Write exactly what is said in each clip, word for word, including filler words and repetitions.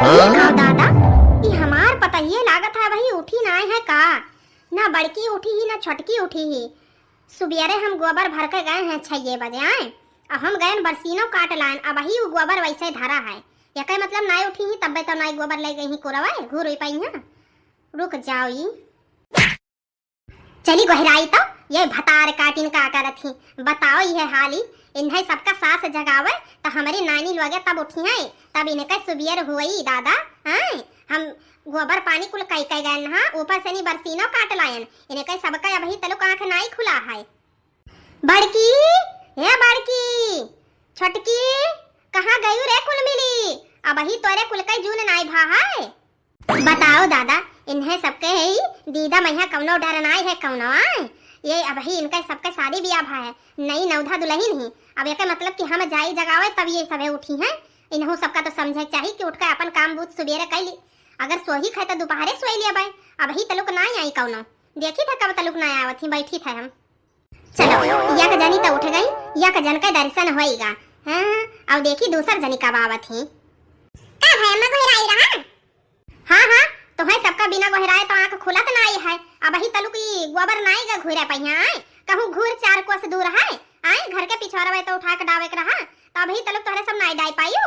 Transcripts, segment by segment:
ये का दादा, ई हमार पतोहिया लागत है, अबही उठी नाई है का? ना बड़की उठी ही, ना छोटकी उठी ही। सुबेरे हम गोबर भर के गए हैं छइये बजे, आए, अब हम गए बरसीनो काट लाएन, अबही उ गोबर वैसे धरा है। यके मतलब नाई उठी ही, तब्बे तो नाई गोबर ले गई ही कोरवे, घूर पई हैं। रुक जाओ ई। चली गोहराई तो, ये भतार काटिन का करत ही? बताओ, ये हाली, इन्हें सबका सास जगावे, तो हमरी नानी लोगे तब उठी हैं, तब इनके सुबियर हुई दादा, हैं? हम गोबर पानी कुल कई कई गए नहा, ऊपर से नी बरसीनो काट लायन, इनके सबका अबही तलुक आँख नाई खुला है। बड़की, हे बड़की, छोटकी, कहाँ गयू रे कुल मिली? अबही तोरे कुल के जून नाई भा है। बताओ दादा, इन्हें सबके है ई दीदा मैया कौनो डर नाई है कौनो, आय? ये अबही इनके सबके शादी बियाह भा है, नई नवधा दुलहिन ही। अब एके मतलब कि हम जाई जगावे तब ये सभे उठी हैं। इन्हों सबका तो समझे के चाही कि उठ के अपन काम बूत सुबेरे कैली। अगर सोही खाए तो दोपहरे सोई लिया बाय। अबही तलुक नाई आई कौनो। देखी था कब तलुक नाई आवत ही, बैठी था हम। चलो, यक जनी त उठ गई, यक जन के दर्शन होइगा। हाँ, अब देखी दूसर जनी कब आवत ही। का भय अम्मा गोहराई रहा? हाँ, हाँ, तोहई सबका बिना गोहराए तो आँख खुलत नाई है। अबही तलुक ई गोबर नाई गा घूरे पहिया आए, कहूँ घूर चार कोस दूर है, आए घर के पिछोरवे तो उठा के डावे के रहा, तो अबही तलुक तोहरे सब नाई डाई पायू।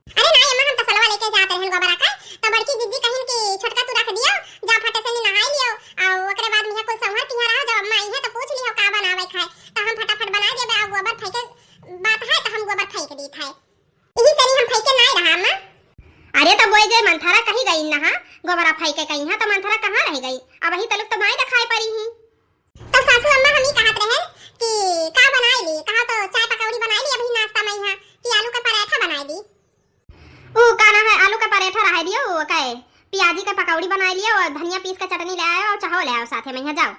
अरे नाई अम्मा, हम तसलवा लेके जात रहन गोबरा का, त बड़की जिज्जी कहिन कि छोटका तू रख दियो, जा फटे से नी नहाई लियो, आ ओकरे बाद में कुल संभर तिहार रहो, जब अम्मा आई है तो पूछ लियो का बनावे खाए, त हम फटाफट बनाई देबे, आ गोबर फेंके बात है त हम गोबर फेंक दीत है। इही सरी हम फेंके नाई रहा अम्मा। अरे त बोए जे मंथरा कही गई नहा, गोबरा फेंके कही है त मंथरा कहाँ रह गई? अबही तलुक त नाई दिखाई पड़ी ही। तो सासू अम्मा हम ई कहत रहन कि का बनाई ली, कहा तो चाय पकौड़ी बनाई ली अभी नाश्ता में यहाँ, कि आलू का पराठा बनाई ली। ऊ का ना है, आलू का पराठा रहे दियो, वो का है, पियाजी का पकौड़ी बनाई लियो और धनिया पीस का चटनी ले आयो और चाहो ले आओ साथे में यहाँ जाओ।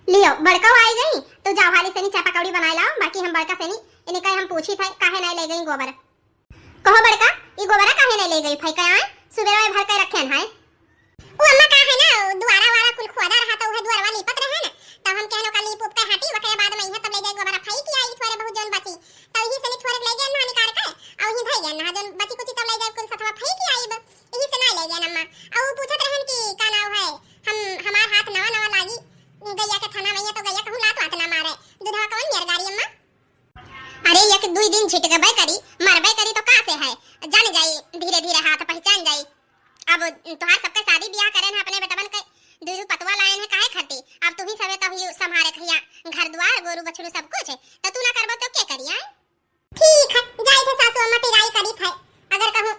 लियो, बड़का आई गई, तो जाओ हाली से नी चाय पकौड़ी बनाई लाओ, बाकी हम बड़का से नी, इन्हें कहे हम पूछी थे, काहे नाई ले गई गोबर। कहो बड़का, ई गोबरा काहे नहीं ले गई फेंके आए? सुबेरे भर के रखेन है। ओ अम्मा का है ना, दुआरा वारा कुल खोदा रहा, तो उहे दुआरवा लीपत रहे ना, तब हम कहनो का लीप उप के हटी, ओकरे बाद में इहे तब ले जाए गोबरा फेंक आई, थोड़े बहुत जौन बची, तब इही से नी थोड़े ले गए ना निकाल के, और इही धई गए ना, जौन बची कुची तब ले जाए कुल सथवा फेंक आई, इही से ना ले गए अम्मा। और वो पूछत रहन कि का नाव है, हम, हमार हाथ नवा नवा लागी, गैया के थना में, तो गैया कहूँ लात वात ना मारे, दूधवा कौन नियर गारी अम्मा? अरे, एक दुई दिन छिटकबे करी, मरबे करी तो का से है, जान जाई, धीरे धीरे हाथ पहचान जाई। अब तोहार सबके शादी बियाह करे हैं अपने बेटवन के, दुई दू पतवा लाए हैं काहे खातिर? अब तू ही सबे तो ही संभारे खैया, घर द्वार, गोरू बछरू सब कुछ, तो तू ना करबो तो के करी, आय? ठीक है, जाई थे सासू अम्मा पिराई करी थे, अगर कहूँ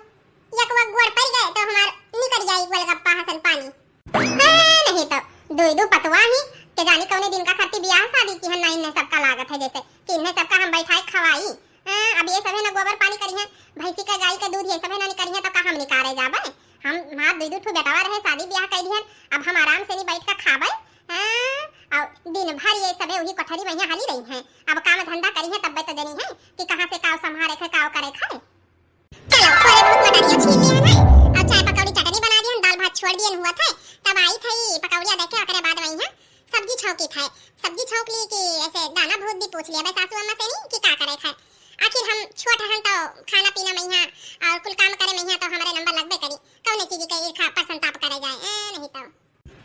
एक वक्त गोड़ पड़ गए तो हमार निकल जाई गोलगप्पा हसन पानी। हाँ, नहीं तो दुई दू पतवा ही के जानी कौने दिन का खातिर बियाह शादी की है, ना इन्हें सबका लागत है जैसे कि इन्हें सबका हम बैठाए खवाई। हाँ, अब ये सभे ना गोबर पानी करी हैं, भैंसी का गाय का दूध ये सभे ना निकरी हैं तो का हम निकारे जाबे? हम, हमार दुई दू ठू बेटवा रहे, शादी बियाह कर दिहन, अब हम आराम से नहीं बैठ के खाबे। हाँ, और दिन भर ये सभे वही कोठरी में यहाँ हली रही हैं, अब काम धंधा करी हैं तब्बे तो जनी है कि कहाँ से काव संभारे खे, काव करे खे। चलो, थोड़े बहुत मटरिया छील लिए हैं, और चाय पकौड़ी चटनी बना दिए, दाल भात छोड़ दिए हुआ थे, तब आई थे पकौड़िया देखे, ओकरे बाद वही है सब्जी छौंकी थे, सब्जी छौंक ली कि ऐसे दाना भूत भी पूछ लिया, बस सासू अम्मा से नहीं कि का करे थे, आखिर हम छोट हन तो खाना पीना में यहाँ और कुल काम करे में यहाँ तो हमारे नंबर लगबे करी, कौन चीज के ईर्खा पसंताप करे जाए, ए, नहीं तो।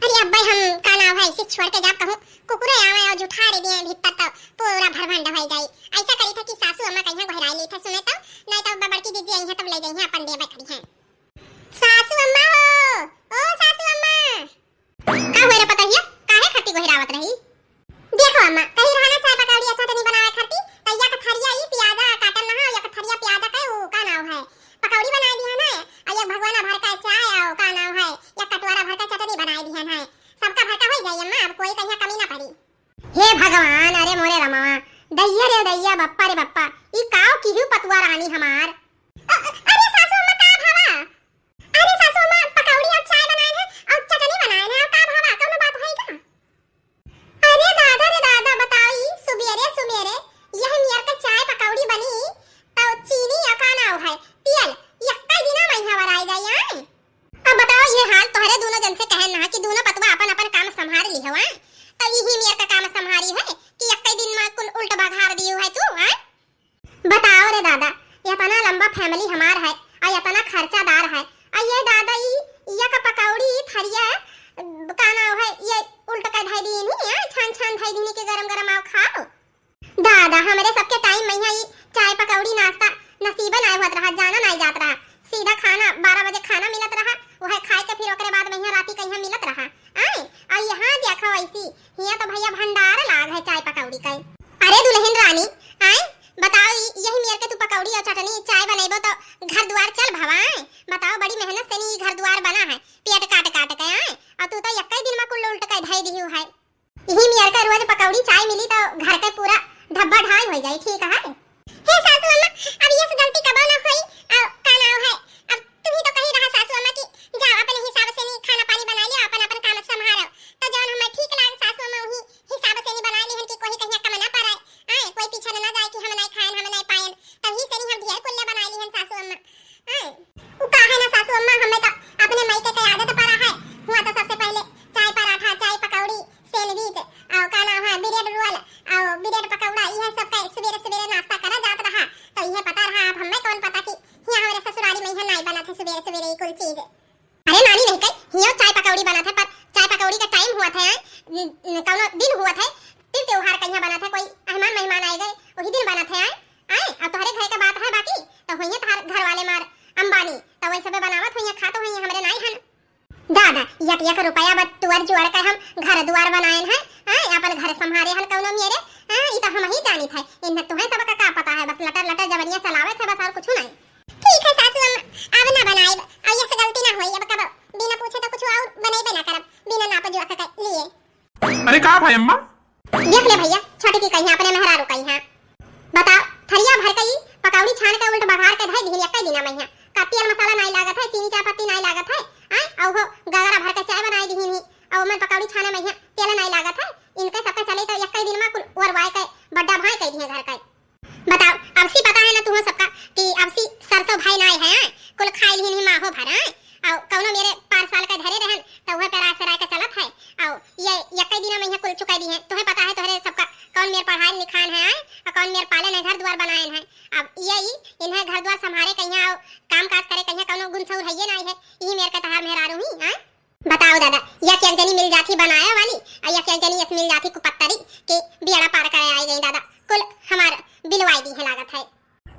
अरे अब्बे हम का नाव है, इसे छोड़ के जाब कहूँ, कुकुरे आवे और जुठारे दिए भीतर तो पूरा भरभंड हो जाई। ऐसा करी था कि सासू अम्मा कहीं गोहराई ली था, सुने तो, नहीं तो अब्बा बड़की दीदी आई है तब ले जाई है अपन देवे खड़ी है। सासू अम्मा हो, ओ सासू अम्मा। का हुए रे पतोहिया, काहे खाती गोहरावत रही? देखो अम्मा, कहीं रहा ना चाय पकौड़ी अच्छा तनी बनावे खाती, तो या कथरिया ई प्याजा काटल ना हो, या कथरिया प्याजा के ऊ का नाव है, पकौड़ी बनाई दिहन है, और एक भगवाना भर का चाय और का नाव है, एक कटोरा भर का चटनी बनाई दिहन है। सबका भर का होई जाई अम्मा, अब कोई कहीं कमी ना पड़ी। हे भगवान, अरे मोरे रमवा, दैया रे दैया, बप्पा रे बप्पा, ई काव किहू पतुआ रानी हमार। अ-, अ-, अरे सासू अम्मा, का भावा? अरे सासू अम्मा, पकौड़ी और चाय बनाए हैं और चटनी बनाए हैं, और का भावा, कौनो बात है का? अरे दादा रे दादा, बताओ, ई सुबेरे सुबेरे यह नियर के चाय पकौड़ी बनी, तो चीनी या का नाव है, पियल, यक्का दिना में यहाँ वराई जाई, आए? अब बताओ, ये हाल तोहरे दोनों जन से कहन ना कि दोनों पतवा अपन अपन काम संभार ली हवा, तो यही नियर का काम संभारी है कि यक्का दिन में कुल उल्ट बघार दियो है तू, आए? बताओ रे दादा, इतना लंबा family हमार है और इतना खर्चादार है, चल भवाए, बताओ, बड़ी मेहनत से नी घर दुआर बना है, पेट काट काट के आए, और तू तो यक्कै दिन में कुल उल्ट के धई दिहू है। यही मेर का रोज पकौड़ी चाय मिली तो घर के पूरा ढब्बा ढाई हो जाई, ठीक है? हे सासू अम्मा, अब यस गलती कबो ना होई, और का नाव है, अब तू ही तो कही रहा सासू अम्मा कि जाओ अपने हिसाब से नी खाना पानी बनाई लियो, अपन अपन काम संभालो, तो जौन हमें ठीक लाग सासू अम्मा वही हिसाब से नी बनाई लिहन कि कोई कहिया कम ना पड़े, आए कोई पीछे ना जाए कि हम नहीं खाएन, हम नहीं पाएन, तभी से नी हम ढेर कुल्ले बनाई लिहन सासू अम्मा। आए उ का है ना सासू अम्मा, हमें तो अपने मायके के आदत पड़ा है, हुआ तो सबसे पहले चाय पराठा, चाय पकौड़ी, सैंडविच, और का नाम है, ब्रेड रोल, और ब्रेड पकौड़ा, यह सब का सुबेरे सुबेरे नाश्ता करा जात रहा। तो यह पता रहा, अब हमें कौन पता कि यहाँ हमारे ससुरारी में यह नहीं बनत है सुबेरे सुबेरे ये कुल चीज। अरे नानी, नहीं कही हियो चाय पकौड़ी बनत है, पर चाय पकौड़ी का टाइम हुआ था, न, न, कौनो दिन हुआ था, तीज त्योहार का यहाँ बनत है, कोई मेहमान मेहमान आए गए, वही दिन बनत है। आए, आए, अब तोहरे घर का बात है, बाकी तो हुई है तोहर घर वाले मार अंबानी, तो वही सबे बनावत हुई है, खात हुई है, हमरे नाई हन। दादा, एक एक रुपया बस तुअर जोड़ के हम घर दुआर बनाएन है, हाँ, अपन घर संभारे हन कौनो मेरे, हाँ, ई तो हम ही जानित है, इन्हें तुहें सबका का पता है, बस लटर लटर जबनिया चलावे थे बस, और कुछ नहीं। ठीक है सासू अम्मा, अब ना बनाएब, और यस गलती ना होई, अब कब बिना पूछे तो कुछ और बनाएबे ना करब, बिना नाप जोख के लिए। अरे का भाई अम्मा? देख ले भैया, छोटकी कहिया अपने मेहरारू कहिया। बताओ, थरिया भर के ई पकौड़ी छान के उल्ट बघार के धई दिहिन एक्कै दिना में हिया। का तेल मसाला नाई लागत है, चीनी चाय पत्ती नाई लागत है, आय, अउ वो गगरा भर के चाय बनाई दिहिन ही, अउ ओमन पकौड़ी छाने में हिया तेल नाई लागत है। इनके सबके चले तो एक्कै दिन में कुल ओरवाए के बड्डा भाई कह दिए घर के। बताओ, अबसी पता है ना तुहो सबका कि अबसी सरसों भाई नाई है, आय, कुल खाई लिहिन ही माहो भर, आय, अउ कौनो मेरे पार साल के धरे रहन, तो वह पेरा सेराय के चलत है। अउ ये एक्कै दिना में हिया कुल चुकाई दिहे। तुहे पता है तोहरे सबका कौन मेर पढ़ाई लिखान है, आय, अउ कौन मेर पालन है, घर दुआर बनाएन है। अब ये ई इन्हें घर दुआर संभारे कहिया, अउ काम काज करे कहिया, कौनो गुण सौर है ये नाई है। यही मेर के तहार मेहरारू ही, आय। बताओ दादा, या एक जनी मिल जाती बनाए वाली, अउ या एक जनी यस मिल जाती कुपत्तरी के बेड़ा पार करे आई गई दादा, कुल हमार बिलवाई दिहे लागत है।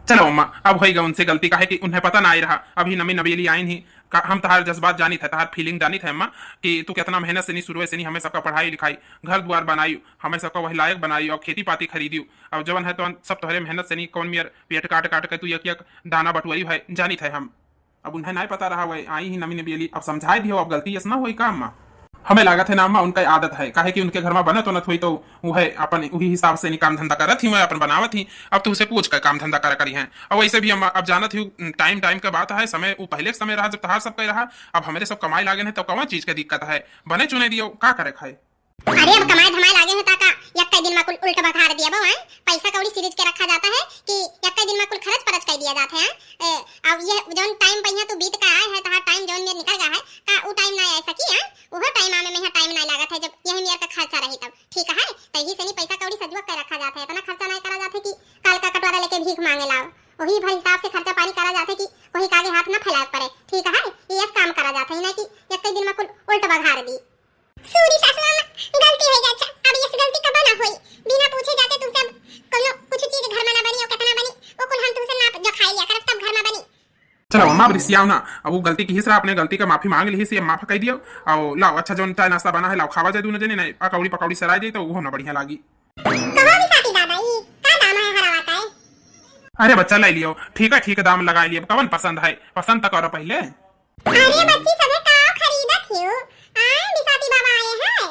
चलो अम्मा, अब होई गए उनसे गलती, काहे कि उन्हें पता ना आई रहा, अभी नमी नबेली आइन ही। का, हम तहार जज्बात जानित है, तहार feeling जानित है अम्मा, कि तू कितना मेहनत से नी, शुरुए से नी, हमें सबका पढ़ाई लिखाई, घर दुआर बनाई, हमें सबका वही लायक बनाई, और खेती पाती खरीदी, और जवन है तो सब तोहरे मेहनत से नी, कौन मेर पेट काट काट के तू एक एक दाना बटुआई है, जानित है हम। अब उन्हें नाय पता रहा, वह आई ही नमी नबेली, अब समझाए दियो, अब गलती यस ना होई का अम्मा? हमें लागत है ना अम्मा, उनका आदत है, काहे कि उनके घर में बनत उनत होई तो वो है अपन वही हिसाब से नी काम धंधा करत ही, वह अपन बनावत ही। अब तो उसे पूछ कर काम धंधा करा करी हैं। अब वैसे भी अम्मा, अब जानत ही, टाइम टाइम का बात है, समय वो पहले के समय रहा जब तहार सब कह रहा, अब हमारे सब कमाई लागे हैं, तो कौन चीज का दिक्कत है, बने चुने दियो, का करे खाए। अरे अब कमाए धमाए लागे हैं ता का यक्के दिन में कुल उल्ट बघार दिया बो, हैं? पैसा कौड़ी सिरिज के रखा जाता है कि यक्के दिन में कुल खर्च परच कर दिया जाता है, हैं? ए, अब ये जौन टाइम पहिया तू बीत का आए है, तहार टाइम जौन मेर निकल गया है, का उ टाइम ना आ सकी, हैं? उहो टाइम आवे में यहाँ टाइम ना लागत है, जब यही मेर का खर्चा रही तब, ठीक है? तो यही से नी पैसा कौड़ी सजुआ के रखा जाता है, इतना खर्चा नहीं करा जाता है कि काल का कटोरा लेके भीख मांगे लाओ। वही भर हिसाब से खर्चा पानी करा जाता है कि कोई कागे हाथ ना फैलाए पड़े, ठीक है? ये यस काम करा जाता है, ना कि यक्के दिन में कुल उल्ट बघार दी। Sorry सासू अम्मा, गलती हो गया। अच्छा, अब यस गलती कबो ना होई। बिना पूछे जाते तुमसे अब कोनो कुछ चीज घर में ना बनी और कितना बनी, वो कुल हम तुमसे नाप जोखाई लिया करब तब घर में बनी। चलो अम्मा, अब रिसियाओ ना, अब वो गलती की हिस्सा, अपने गलती का माफी मांग ली से माफ कर दियो। आओ लाओ, अच्छा जौन चाय नाश्ता बना है लाओ, खावा जाए दोनों जने, नहीं पकौड़ी पकौड़ी सराय जाए तो वो ना बढ़िया लागी। कहो भी साथी दादा, ई का दाम है हरावा का है? अरे बच्चा, ले लियो, ठीक है, ठीक दाम लगा लियो, कवन पसंद है, पसंद तो करो पहले। अरे बच्ची सभे का खरीदत हियो? आए बिसाती बाबा आए हैं।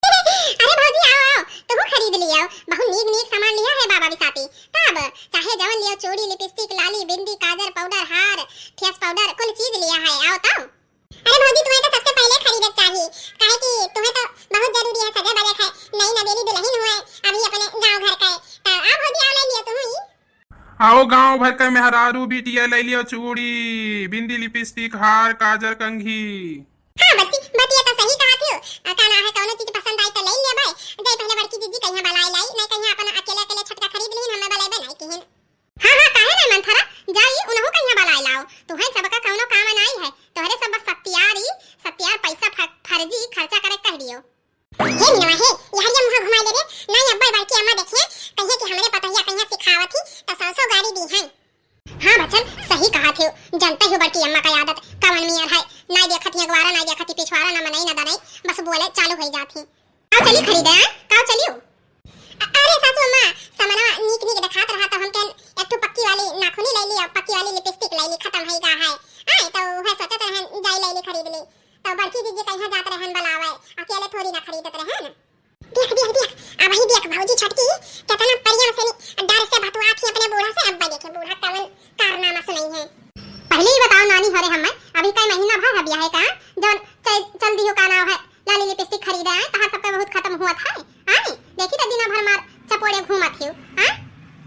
अरे भौजी आओ, आओ, तुहू खरीद लियो, बहुत नीक नीक सामान लिया है बाबा बिसाती। तब चाहे जवन लियो, चूड़ी, लिपस्टिक, लाली, बिंदी, काजर, पाउडर, हार, फेस पाउडर, कुल चीज लिया है। आओ तो। अरे भौजी, तुम्हें तो सबसे पहले खरीदे के चाहिए, काहे कि तुम्हें तो बहुत जरूरी है, सजे बजे है, नई नवेली दुल्हन हुए, अभी अपने गांव घर का है। तो आओ भौजी, आओ ले लियो तुम ही। आओ गांव भर के मेहरारू बिटिया ले लियो चूड़ी, बिंदी, लिपस्टिक, हार, काजर, कंघी। हाँ बच्ची, बतिया तो सही कहा थियो। आ, का ना है, कौनो चीज पसंद आई तो ले लेबै। जाई पहले बड़की जीजी कहिया बलाए लाई, नहीं कहिया अपन अकेले अकेले छोटका खरीद लीन, हमें बलेबे नहीं किहिन। हाँ हाँ, काहे नहीं मंथरा, जाई उनहु कहिया बलाए लाओ। तुहे सबका कौनो काम नहीं है, तोहरे सब बस सत्यारी, सत्यार पैसा फ-, फर्जी खर्चा करे कह दियो। हे मिनवा हे, यहरिया मुँह घुमाई दे रे, नहीं अब्बे बड़की अम्मा देखिए, कहिए कि हमरे पतोहिया कहिया सिखावत ही, तो सौ सौ गारी दी हैं। हाँ बच्चन, सही कहा थे, जानते हो बड़की अम्मा का आदत कवन मियर है, नहीं देखत ही अगवारा, नहीं देखत ही पिछवारा, ना मनई ना दनई, बस बोले चालू हो जात ही। काव चली खरीदे, हैं? काव चलियो? अ-, अरे सासू अम्मा, समनवा नीक नीक देखात रहा तो हम कहन एक ठो पक्की वाली नाखूनी ले ली, अब की वाली लिपस्टिक लइ ली, खतम होइ गा है। आए, तो उहे सोचत रहन, जाई लइ ली, खरीद ली। तो बड़की जीजी कहिया जात रहन बलावे, अकेले थोड़ी ना खरीदत रहन। देख, देख, देख, अबही देख भौजी छोटकी केतना प्रेम से नी, डर से बतुआत ही अपने बूढ़ा से। अब्बे देखे बूढ़ा कवन कारनामा सुनइहैं। पहिले ही बताओ नानी, हो रे हम्मै अभी कई महीना भर है बियाहे का, जौन चल, चल दिहो का नाव है लाली लिपस्टिक खरीदे आए, तहार सबके बहुत खतम हुआ था। आए, देखी तो दिना भर मार चपोड़े घूमत हियो, आए,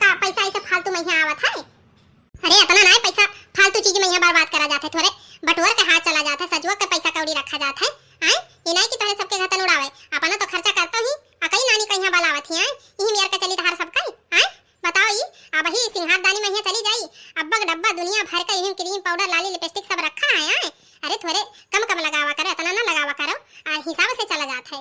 का पैसा ऐसे फालतू में यहाँ आवत है। अरे, अतना नाय पैसा फालतू चीज में यहाँ बर्बाद करा जात है, थोरे बटुअर के हाथ चला जात है, सजुआ के पैसा कौड़ी रखा जात है। आए, ये नाय कि तोहरे सबके घतन उड़ावे, अपना तो खर्चा करतो ही, आ कई नानी कहिया बलावत ही, आए, इही मेर के चली तहार सबका, आए, बताओ ई, अबही सिंगारदानी में यहाँ चली जाई, अब्बक डब्बा दुनिया भर का इही क्रीम पाउडर लाली लिपस्टिक सब रखा है, आए, अरे थोरे कम कम लगावा करो, अतना ना लगावा करो, आ हिसाब से चला जात है।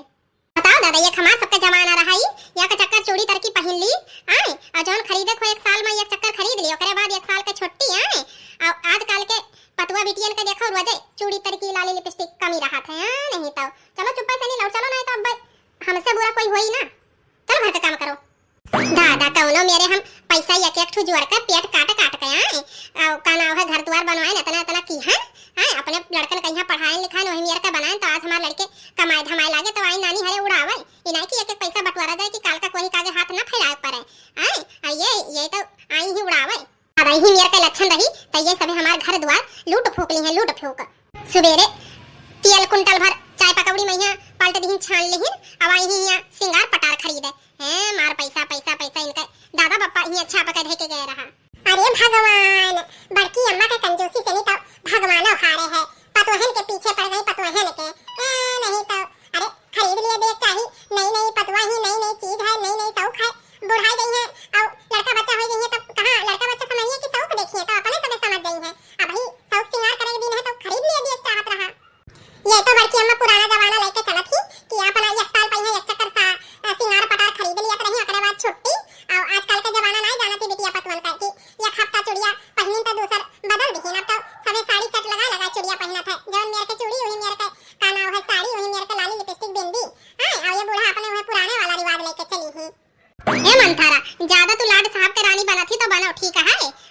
बताओ दादा, एक हमार सबके जमाना रहा ई, एक चक्कर चूड़ी तरकी पहिन ली, आए, और जौन खरीदे को एक साल में एक चक्कर खरीद ली, ओकरे बाद एक साल के छुट्टी, आए। और आजकल के पतुआ बिटियन के देखो, रोजे चूड़ी तरकी लाली लिपस्टिक कमी रहत है, हाँ, नहीं तो चलो चुप्पा से नहीं लौट चलो, नहीं तो अब हमसे बुरा कोई होई ना। चलो घर का काम करो। दादा, कौनो मेरे हम पैसा एक एक ठो जोड़ के पेट काट काट के आए, और का नाव है घर द्वार बनवाए, इतना इतना की है, आए, अपने लड़कन कहिया पढ़ाए लिखाए, वही मेर के बनाए, तो आज हमार लड़के कमाए धमाए लागे, तो आई नानी हरे उड़ावे। ई नाई कि एक एक पैसा बटवारा जाए कि काल का कोई कागे हाथ ना फैलाए पड़े। आए, आ ये, ये तो आई ही उड़ावे। अब यही मेर के लक्षण रही, तो ये सभी हमार घर द्वार लूट फूक ली हैं, लूट फूक। सुबेरे तेल कुंटल भर चाय पकौड़ी में यहाँ पलट दीहिन, छान लीहिन, अब आई ही यहाँ सिंगार पटार खरीदे। हैं, मार पैसा, पैसा, पैसा इनके दादा बप्पा ही अच्छा पकड़ के गए रहा। अरे भगवान, बड़की अम्मा के कंजूसी से नहीं तो भगवानो हारे है। पतोहन के पीछे पड़ गई, पतोहन के। ए, नहीं तो, अरे खरीद लिए देख चाही, नई नई पतवा ही, नई नई चीज है, नई नई शौक है। बुढ़ाई गई है और लड़का बच्चा हो गई है, तब कहाँ लड़का बच्चा समझिए कि शौक देखिए, तो अपने सबे समझ गई है। अबही शौक सिंगार करे के दिन है, तो खरीद लिए देख चाहत रहा। ये तो बड़की अम्मा पुराना जमाना लेके चलत ही कि अपना एक साल पहिया एक चक्कर सा, अ, सिंगार पटार खरीद लियत रही, ओकरे बाद छुट्टी। और आजकल के जमाना नाई जानत ही बिटिया पतवन का कि एक हफ्ता चुड़िया पहिनिन तो दूसर बदल दिहिन। अब तो सभे साड़ी सेट लगा लगा चुड़िया पहिनत है, जौन मेर के चूड़ी वही मेर के का नाव है साड़ी, वही मेर के लाली लिपस्टिक बिंदी। हाँ, और ये बूढ़ा अपने वह पुराने वाला रिवाज लेके चली ही। ए मंथरा, ज्यादा तू लाड साहब के रानी बनत ही तो बनो, ठीक है?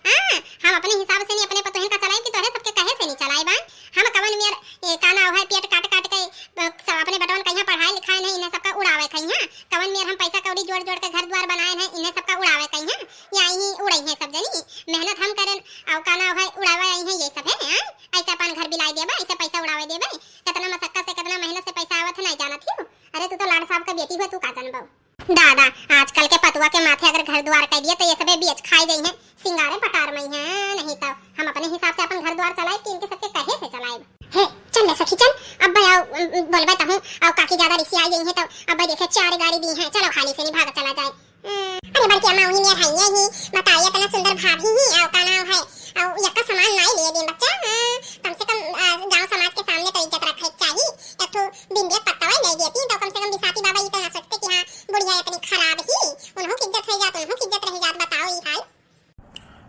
हाँ, हम अपने हिसाब से नहीं अपने पतोहन का चलाइब कि तोहरे सबके कहे से नहीं चलाइब। हम कवन मेर, ए, का नाव है, पेट काट काट के, अ, सब अपने बेटवन कहिया पढ़ाए लिखाए नहीं, इन्हें सबका उड़ावे खइया। कवन मेर हम पैसा कौड़ी जोड़ जोड़ के घर द्वार बनाए हैं, इन्हें सबका उड़ावे खइया। या यहीं उड़ई हैं सब जनी, मेहनत हम करें, और का नाव है, उड़ावे आई हैं ये सब है, हाँ? ऐसे अपन घर बिलाई देबे, ऐसे पैसा उड़ावे देबे, कितना मशक्कत से, कितना मेहनत से पैसा आवत है, नहीं जानत ही। अरे तू तो लाड साहब का बेटी हो, तू का जानबो? दादा, आजकल के पतुआ के माथे अगर घर द्वार कह दिया तो ये सबे बेच खाए जाई हैं, सिंगारे पटार में हैं, नहीं तो हम अपने हिसाब से अपन घर द्वार चलाए कि इनके सबके कहे से चलाए। हे, चल ले सखी चल, अब भाई आओ, उम, उम, बोलबे तहूँ, आओ काकी ज्यादा रिसी आ गई हैं तो अब भाई देखे चार गाड़ी दी हैं, चलो हाली से नहीं भाग चला जाए। अम, अरे बड़की अम्मा वही मेर है ये ही, बताइए इतना सुंदर भाभी ही, आओ का नाम है, आओ यक्का सामान नहीं लिए दिन बच्चा, हाँ, कम से कम, आ, गाँव समाज के सामने तो इज्जत रखे चाहिए, एक ठो बिंदिया पत्ता वही नहीं देती तो कम से कम बिसाती बाबा ये तो ना सोचते कि हाँ, बुढ़िया इतनी खराब ही, उन्हों की इज्जत रह जात, उन्हों की इज्जत रह जात, बताओ ये हाल।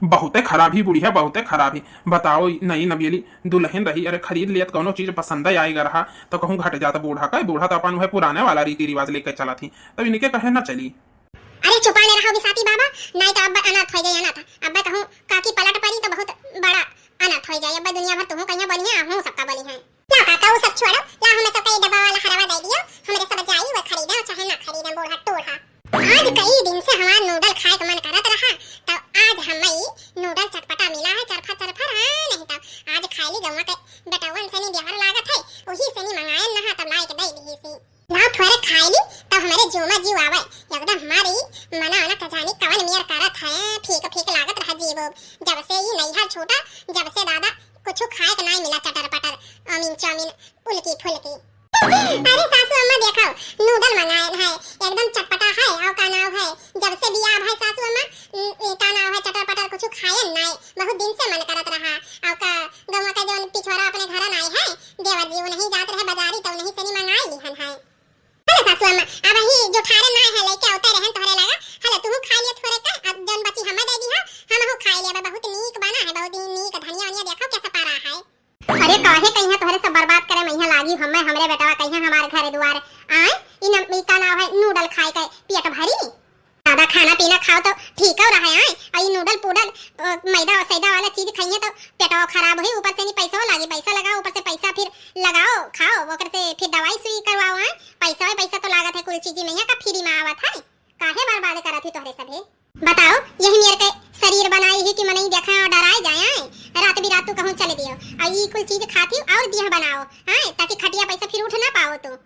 बहुते खराब ही बुढ़िया, बहुते खराब ही। बताओ, नई नवेली दुल्हन रही, अरे खरीद लियत कौनो चीज पसंद आएगा रहा, तो कहूँ घट जात बूढ़ा का, बूढ़ा तो अपन वह पुराने वाला रीति रिवाज लेके चलत ही, तब इनके कहे ना चली। अरे चुपा ले रहो बिसाती बाबा, नहीं तो अब अनाथ हो जाए अनाथ। अब कहूँ काकी पलट पड़ी तो बहुत बड़ा अनाथ हो जाए। अब दुनिया भर तुहूँ कहिया बनी है, हूँ सबका बनी है। ला काका, वो सब छोड़ो, ला हमें सबका ये डब्बा वाला हरवा दे दियो, हमरे सब जाई वो खरीदे, चाहे ना खरीदे, बूढ़ा टूढ़ा। आज कई दिन से हमार नूडल खाए के मन करत रहा, तो आज हमें नूडल चटपटा मिला है, चरफर चरफर, हाँ, नहीं तो आज खाए ली गौवा के बेटवन से नहीं देहर लागत है, वही से नहीं मंगाए नहा, तब लाए के दे दी सी। ला थोड़े खाए ली, तब हमारे जो में जीव आवे, एकदम हमारी मना ना कजानी कवन मेर करत है, फीक फीक लागत रहा जीव। जब से ई नैहर छूटा, जब से दादा कुछ खाए के नहीं मिला, चटर पटर, अमीन चाउमीन, उल्की फुल्की। अरे सासू अम्मा देखो, नूडल मंगाए है, एकदम चटपटा है, और का नाव है, जब से बियाह है सासू अम्मा, न-, न-, का नाव है, चटर पटर कुछ खाए नहीं, बहुत दिन से मन करत रहा, और का गौवा का जौन पिछवारा अपने घर आए है, देवर जी वो नहीं जात रहे बाजारी, तो नहीं से नहीं मंगाए लिहन है। अरे सासू अम्मा, अब ही जो ठारे ना है, लेके आवते रहन तोहरे लगा। हलो, तू खा लियो थोड़े का, अब जौन बची हमें दे दी है, हम हो खा लेबे। बहुत नीक बना है, बहुत ही नीक। धनिया वनिया देखो कैसे पड़ा है। अरे काहे कहिया तोहरे सब बर्बाद करे, मैं यहाँ लागी हमें, हमरे बेटवा कहिया हमार घर द्वार आए, इन ई का नाव है नूडल खाए के पेट भरी। ज्यादा खाना पीना खाओ तो ठीक हो रहा है, आए? और ये नूडल पूडल, अ, मैदा सैदा वाला चीज खाइए तो पेटवा खराब होई, ऊपर से नहीं पैसा लागी, पैसा लगाओ, ऊपर से पैसा फिर लगाओ, खाओ, ओकर से फिर दवाई सुई करवाओ, आए? पैसा है, पैसा तो लागत है कुल चीज में, यहाँ का फ्री में आवत है, काहे बर्बाद करत ही तोहरे सभे? बताओ, यही मेर के शरीर बनाई ही कि मनई देखे और डराए जाए, आए? रात बिरात तू कहूँ चले दियो, और ये कुल चीज खाती और दिया बनाओ, आए? ताकि खटिया पैसा फिर उठ ना पाओ तू।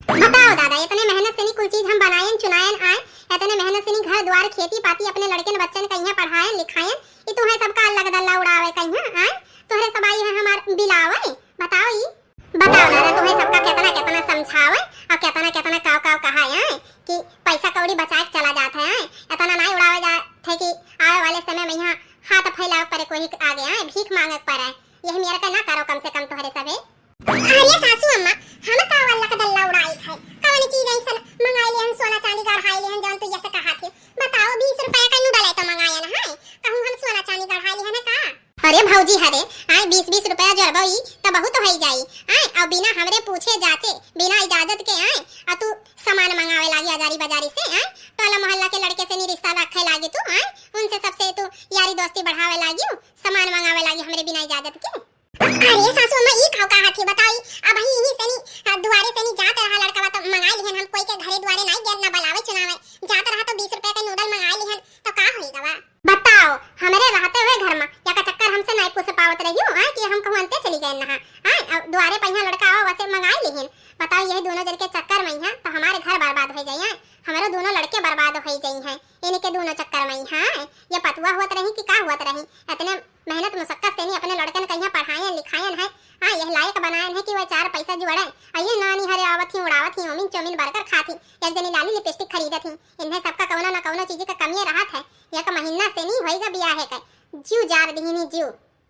बताओ दादा, इतने मेहनत से नी कुल चीज हम बनायन चुनायन आए, इतने मेहनत से नी घर द्वार खेती पाती अपने लड़कन बच्चन कहिया पढ़ायन लिखायन, ई तुम्हें सबका अल्लाह दल्ला उड़ावे कहिया आए, तोहरे सब आई है हमार बिलावे। बताओ ई, बताओ दादा, तुम्हें सबका कितना कितना समझावे और कितना कितना काव काव कहा है कि पैसा कौड़ी बचाए के चला जात है, इतना नहीं उड़ावे जात है कि आवे वाले समय में यहाँ हाथ फैलावे पड़े कोई के आगे आए, भीख मांगे पड़े। यही मेर का ना करो कम से कम तोहरे सभे। अरे सासू अम्मा, हम का अल्लाह का दल्ला उड़ाई है? कवन चीज ऐसन मंगाई लिहन, सोना चांदी गढ़ाई लिहन, जौन तू ऐसे कहा थे? बताओ, बीस रुपया का नूडल है तो मंगाया ना है, कहूँ हम सोना चांदी गढ़ाई लिहन का? अरे भौजी, हरे, आए बीस बीस रुपया जोड़बो ई तो बहुत हो जाई, आए, और बिना हमरे पूछे जाचे, बिना इजाजत के आए, और तू सामान मंगावे लागी अजारी बाजारी से, आए, टोला मोहल्ला के लड़के से नी रिश्ता रखे लागी तू, आए, उनसे सबसे तू यारी दोस्ती बढ़ावे लागी, सामान मंगावे लागी हमरे बिना इजाजत के। अरे सासू अम्मा, ई काव कहा थी बताई? अब ही यही से नी, आ, दुआरे से नी जात रहा लड़कवा तो मंगाई लिहन हम, कोई के घरे दुआरे नहीं गए, ना बुलावे चुनावे, जात रहा तो बीस रुपया का नूडल मंगाई लिहन, तो का होई गवा? बताओ, हमरे रहते हुए घर में या का चक्कर हमसे नहीं पूछ पावत रही हो, हाँ, कि हम कहूँ अंते चली गए नहा, हाँ, अब दुआरे पहिया लड़का आओ वैसे मंगाई लिहन। बताओ, यही दोनों जन के चक्कर में ही, हाँ, तो हमारे घर बर्बाद हो जाए, हाँ, हमारे दोनों लड़के बर्बाद हो जाए हैं, इनके दोनों चक्कर में ही, हाँ, ये पतुआ हुआ रही कि का हुआ रही, इतने मेहनत मुशक्कत से नी अपने लड़कन कहिया पढ़ायन लिखायन है, हाँ, यह लायक बनायन है कि वह चार पैसा जुड़े। अये नानी हरे आवत ही, उड़ावत ही, ओमिन चोमिन बर्गर खात ही, एक जनी लाली लिपस्टिक खरीदत ही। इन्हें सबका कौनो ना कौनो चीज का कमिये रहत है। एक महीना से नी होइगा बियाहे के, जीव जार दिहिनी जीव।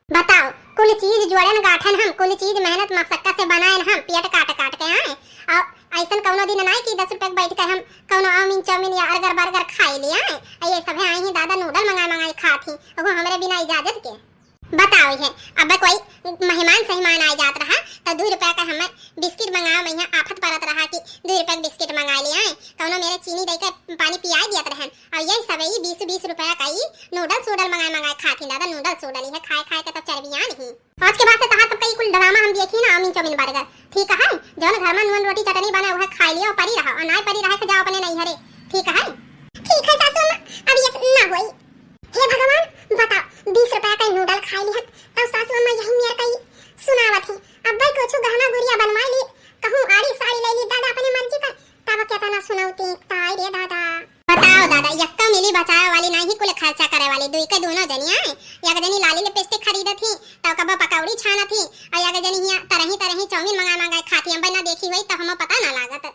बताओ, कुल चीज जोड़न गाठन हम, कुल चीज मेहनत मशक्कत से बनायन हम, पेट काट काट के आए। और ऐसन कौनो दिन नाई कि दस रुपया के बैठ के हम कौनो आउमीन चाउमीन या अर्गर बर्गर खाई ले आए। आ ये सभे आई ही दादा नूडल मंगाए मंगाए खात ही, वो हमरे बिना इजाजत के। बताओ है, अब कोई मेहमान सहिमान आ जात रहा तो दो रुपया का हमें बिस्किट मंगाओ, मैं यहाँ आफत परत रहा कि दो रुपया के बिस्किट मंगा ले आए, कौनो मेरे चीनी दे के पानी पियाई दियत रहन। और ये सब ई बीस बीस रुपया का ई नूडल सूडल मंगाए मंगाए खात ही दादा, नूडल सूडल ही है, खाए खाए के तो चर्बियान ही। आज के बाद से तहार सबका ई कुल ड्रामा हम देखी ना, आउमीन चाउमीन बर्गर, ठीक है? जौन घर में नून रोटी चटनी बना वह खाई लियो, परी रहा और ना परी रहा के जाओ अपने नैहरे, ठीक है? ठीक है सासू अम्मा, अब ये ना होई। हे भगवान, बताओ, बीस रुपया का नूडल खाई लिहन, तब सासू अम्मा यही मेर कई सुनावत ही। अब भाई कुछ गहना गुड़िया बनवा ली, कहूँ आड़ी साड़ी ले ली दादा अपने मर्जी का, तब केतना सुनौती, ताई रे दादा। बताओ दादा, यक्का मिली बचावे वाली नाही कुल खर्चा करे वाली, दुई के दोनों जनी आए। एक जनी लाली लिपस्टिक खरीदत ही, तो कब पकौड़ी छानत ही, और एक जनी हिया तरही तरही चाउमीन मंगा मंगा खाती, हम ना देखी हुई तो हमें पता ना लागत।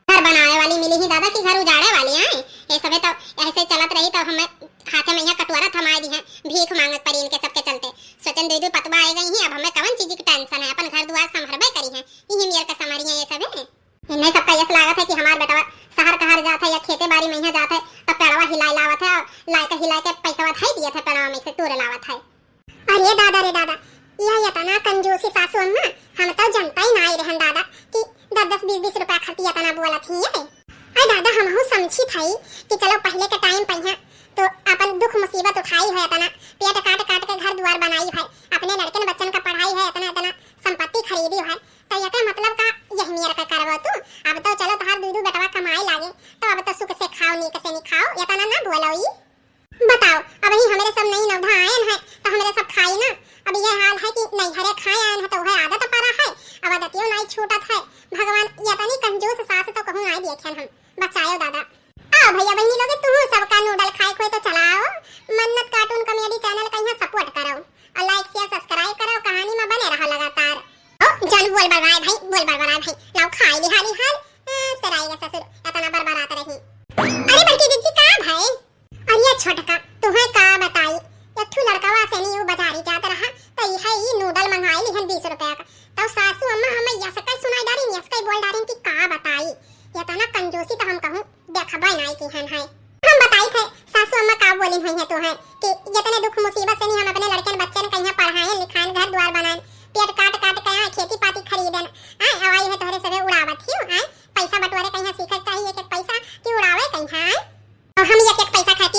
घर बनावे वाली मिली ही दादा कि घर उजाड़े वाली आए। ये सबे तो ऐसे चलत रही तो हमें हाथे में यहाँ कटोरा थमाए दी हैं, भीख मांगत परी इनके सबके चलते। सोचन दे दू पतवा आ गई ही, अब हमें कवन चीज की टेंशन है, अपन घर दुआर संभरबे करी है, यही मेर का संभरी है ये सबे। इन्हें सबका यस लागत है कि हमार बेटवा शहर कहार जात है या खेते बारी में यहाँ जात है, तब पेड़वा हिलाए लावत है और लाए के हिलाए के पैसवा धई दिए थे पेड़वा में से तोड़ लावत है। अरे दादा रे दादा, यह इतना कंजूसी सासू अम्मा, हम तो जनता ही ना आई रहन दादा कि दस दस बीस बीस रुपया खातिर इतना बोलत ही है। अरे दादा, हम हूँ समझी था कि चलो पहले के टाइम पर यहाँ तो अपन दुख मुसीबत उठाई है इतना, पेट काट काट के घर दुआर बनाई है, अपने लड़कन बच्चन का पढ़ाई है, इतना इतना संपत्ति खरीदी है, तो यह का मतलब का यह मेर का करबो तू? अब तो चलो तहार दू दू बेटवा कमाए लागे, तो अब तो सुख से खाओ, नीक से नहीं खाओ, इतना ना बोलो ई। बताओ, अब ही हमरे सब नई नवधा आयन है, तो हमरे सब खाई ना। अब ये हाल है कि नैहरे खाए आयन है, तो वह आदत पड़ा है, अब आदतियों नहीं छूटत है। भगवान, ये तनी कंजूस सास तो कहूँ नहीं देखेन हम। बचाओ दादा। आओ भैया बहनी लोग, तुम सबका नूडल खाए खोए तो चलाओ, मन्नत cartoon comedy channel का यहाँ support करो, और like share subscribe करो, कहानी में बने रहो लगातार। ओ, जन बोल बरबाए भाई, बोल बरबाए भाई, लाओ खाए लिहाली हाल, ए, सराएगा ससुर, इतना बरबरात रही। अरे बड़की जिज्जी का भाई? अरे छोटका, तुहे का बताई, एक ठो लड़कवा से नी ऊ बाजारी जात रहा, तो यह ई नूडल मंगाई लिहन बीस रुपया का। तो सासू अम्मा हमें यसकै सुनाई डारिन, यसकै बोल डारिन कि का बताई, इतना कंजूसी तो हम कहूँ देखबे नाई किहन है। हम बताई थे, सासू अम्मा का बोलिन हुई है तुहे कि जितने दुख मुसीबत से नी हम अपने लड़कन बच्चन कहिया पढ़ाएं लिखाएं, घर द्वार बनाएं, पेट काट काट के आए खेती पाती खरीदन, आए अवाई है तोहरे सबे उड़ावत ही, आए पैसा बटोरे कहिया सीखे चाहिए, एक एक पैसा कि उड़ावे कहिया, आए। और हम एक एक पैसा खाए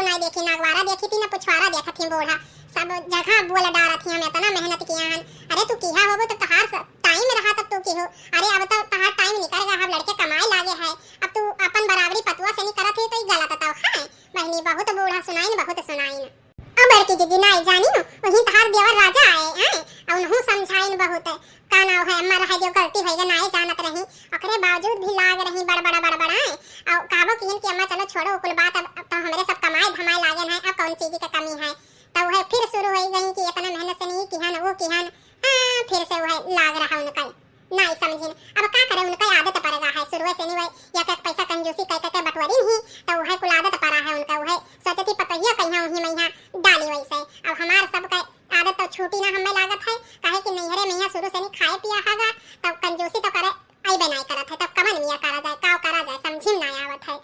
नाई देखी, ना अगवारा देखी थी, ना पुछवारा देखत ही बूढ़ा। सब जगह बोल डारत ही, हम इतना मेहनत किया हन। अरे तू किहा होबो तो तहार स-, टाइम रहा तब तू किहो। अरे अब तो तहार टाइम निकल गया, अब लड़के कमाए लागे है। अब तू अपन बराबरी पतुआ से नहीं करत ही तो ई गलत तौ है। बहनी बहुत बूढ़ा सुनाइन, बहुत सुनाइन। अब बड़की जिज्जी नाई जानी, वहीं तहार देवर राजा आए हैं, और उन्हों समझाइन बहुत। का नाव है, अम्मा रहे जो गलती होइगा, नाई जानत रही, ओकरे बावजूद भी लाग रही बड़बड़ा बड़बड़ाए। और कहबो किहिन कि अम्मा चलो छोड़ो कुल बात, अब, अब तो हमरे सब कमाए धमाए लागेन है, अब कौन चीज के कमी है। तो वह फिर शुरू हो गई कि इतना मेहनत से नहीं किहन, वो किहन, हाँ, फिर से वह लाग रहा उनका। नाई समझिन, अब का करे, उनका आदत पड़ गया है, शुरू से नहीं वह एक एक पैसा कंजूसी कह कह के बटोरिन ही, तो वह कुल आदत पड़ा है उनका, वह सोचती पतोहिया कहिया वहीं मैया डाली वैसे। अब हमार सबका आदत तो छूटी ना हमें लागत है, काहे कि नैहरे में यहाँ शुरू से नहीं खाए पिया हगा, तब कंजूसी तो करे अइबे नाई करत है, तब कवन मियाँ करा जाए, काव करा जाए, समझी में नाई आवत है।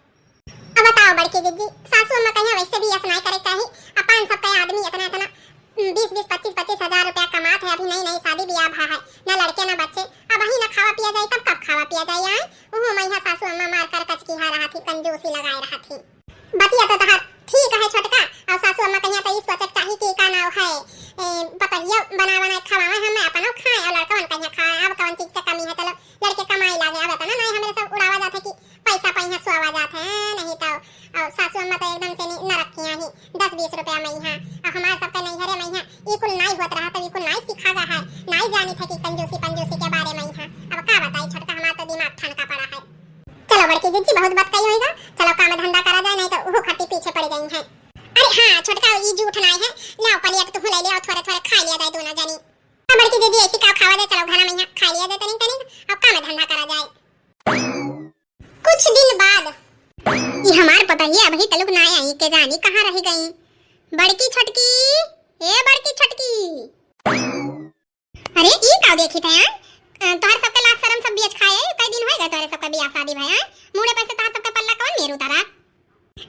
अब बताओ बड़की जिज्जी, सासू अम्मा कहिया वैसे भी ऐसा नाई करे चाही, अपन सबका आदमी इतना इतना, हम्म, बीस बीस पच्चीस पच्चीस हजार रुपया कमात है, अभी नई नई शादी ब्याह भा है, ना लड़के ना बच्चे, अब वही ना खावा पिया जाए, तब कब खावा पिया जाए, आए? उहो मैया सासू अम्मा मार कर कचकी हा रहा थी, कंजूसी लगाए रहा थी। बतिया तो तहार ठीक है छोटका, और सासू अम्मा कहिया तो ई सोचे के चाही कि का नाव है, ए, पतहिया बना बना के खवावे, हम अपनो खाए और लड़कवन कहिया खाए। अब कौन चीज के कमी है, चलो लड़के कमाई लागे। अब इतना नहीं हमरे सब उड़ावा जात है कि पैसा पहिया सुआवा जात है, नहीं तो। और सासू अम्मा तो एकदम से नहीं नरक किया ही, दस बीस रुपया में यहाँ, और हमारे सबके नैहरे में यहाँ ई कुल नाई होत रहा तो ई कुल नाई सिखा गा है, नाई जानी थे कि कंजूसी पंजूसी के बारे में यहाँ। अब का बताई छोटका, हमारा तो दिमाग ठनका पड़ा है। चलो बड़की जिज्जी, बहुत बात कही होइगा, चलो काम धंधा करा जाए, नहीं तो उहू खट्टी पीछे पड़ गई हैं। अरे हाँ छोटका, ई जूठ नाई है, लाओ पलिया के तुहू ले लिया, थोड़े थोड़े खा लिया जाए दोनों जनी। अब बड़की जिज्जी ऐसी का खावा जाए, चलो घरा में यहाँ खा लिया जाए तनिक तनिक, अब काम धंधा करा जाए। कुछ दिन बाद। ई हमार पतोहिया अबही तलुक नाई आई, के जानी कहाँ रह गई। बड़की छोटकी, ए बड़की छोटकी। अरे, ई का देखी थे, आय? अ, तोहर सबके लाज शरम सब बेच खाए, कई दिन होए गए तोहरे सबके बियाह शादी भए, आय? मुड़े पर से तोहर सबके पल्ला कौन मेर उतारा?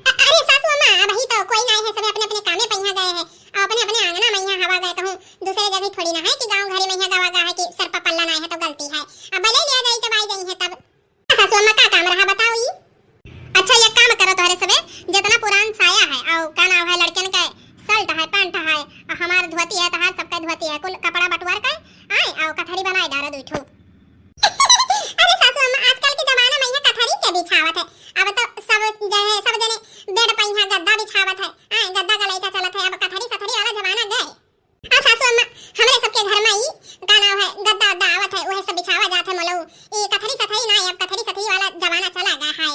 अ-, अरे सासू अम्मा, अबही तो कोई नाई है, सबे अपने अपने कामे पहिया गए हैं, और अपने अपने आंगना में यहाँ हवा गए कहूँ, दूसरे जगह थोड़ी ना है कि गाँव घरे में यहाँ गवा गा है कि सर पर पल्ला नाई है तो गलती है। अब भले ले जाई, जब आई गई है तब। सासू अम्मा का काम रहा बताओ ई? अच्छा, एक काम करो तोहरे सबे, जितना पुरान साया है, और का नाव है, लड़कन के शर्ट है, पैंट है, और हमार धोती है, तहार सबके धोती है, कुल कपड़ा बटवार के, आए, और कथरी बनाए डारो दुई ठो। अरे सासू अम्मा, आजकल के जमाना में यहाँ कथरी के बिछावत है, अब तो सब जो है, सब जने बेड पर यहाँ गद्दा बिछावत है, आए, गद्दा गलैचा चलत है, अब कथरी सथरी वाला जमाना गए। आ सासू अम्मा, हमरे सबके घर में ई का नाव है, गद्दा उद्दा आवत है, उहे सब बिछावा जात है मोलऊ। ई कथरी सथरी ना, अब कथरी सथरी वाला जमाना चला गया है।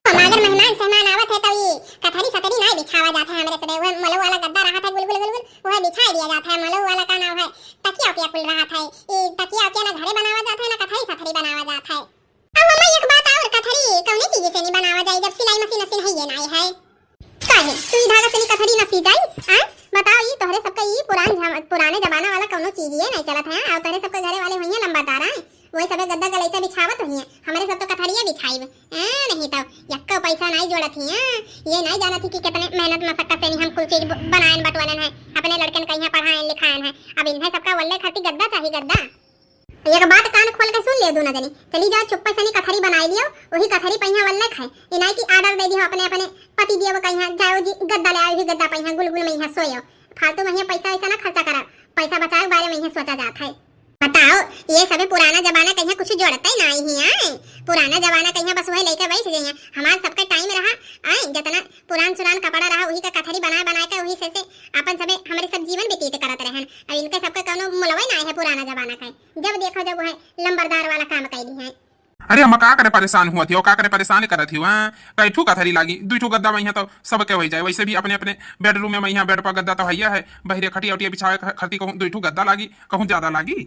हमार अगर मेहमान सेहमान आवत है, तो ई कथरी सथरी ना बिछावा जात है हमरे सबे, उहे मोलऊ वाला गद्दा रहत है, गुल गुल गुल गुल, उहे बिछाई दिया जात है। मोलऊ वाला का नाव है, तकिया उकिया कुल रहत है। ई तकिया उकिया ना घरे बनावा जात है, ना कथरी सथरी बनावा जात है। अब अम्मा, एक बात और, कथरी कौने चीज से नहीं बनावा जाए, जब सिलाई मशीन उशीन है ये नाई है? काहे, सुई धागा से नहीं कथरी ना सी जाई? आय, बताओ, ई तोहरे सबका ई पुरान जम-, पुराने जमाना वाला कौनो चीज ये नहीं चलत है, और तोहरे सबके घरे वाले हुई हैं लंबादार, आय, वही सबे गद्दा गलैचा बिछावत हुई हैं, हमरे सब तो कथरिया बिछाइब, ए, नहीं तो यक्को पैसा नहीं जोड़त ही, ए, ये नहीं जानत ही कि कितने मेहनत मशक्कत से नहीं हम कुल चीज ब-, बनायन बटवानन है, अपने लड़कन कहीं पढ़ायन लिखायन है, अब इन्हें सबका वल्ले खातिर गद्दा चाहिए, गद्दा। एक बात कान खोल के सुन ले दोनों जनी, चली जाओ चुप्पे से नी कथरी बनाई लियो, वही कथरी पहिया वल्ले खाए। इनाई की order दे दियो अपने अपने पति दियो कहिया, जाओ जी गद्दा ले आओ, वही गद्दा पहिया गुलगुल में यहाँ सोयो। फालतू में यहाँ पैसा वैसा ना खर्चा करा, पैसा बचाए के बारे में यहाँ सोचा जात है। बताओ, ये सभी पुराना जमाना कहिया कुछ जोड़ते ही ना आई ही आए। पुराना जमाना कहिया बस वही लेके बैठ गई हैं। हमार सबका टाइम रहा आए, जितना पुरान सुरान कपड़ा रहा वही का कथरी बनाए बनाए के वही से, से अपन सबे हमरे सब जीवन व्यतीत करत रहन। अब इनके सबके कौनो मुलवे ना है पुराना जमाना का। जब देखो जब वह लंबरदार वाला काम कैली हैं। अरे अम्मा, का करे परेशान हुआ थी, का करे परेशान करत ही, हाँ? कई ठू कथरी लागी, दुई ठू गद्दा वहीं तो सबके हो जाए। वैसे भी अपने अपने बेडरूम में वहीं बेड पर गद्दा तो हैया है, बहिरे खटिया उटिया बिछावे ख-, खरती कहूँ दुई ठू गद्दा लागी, कहूँ ज्यादा लागी।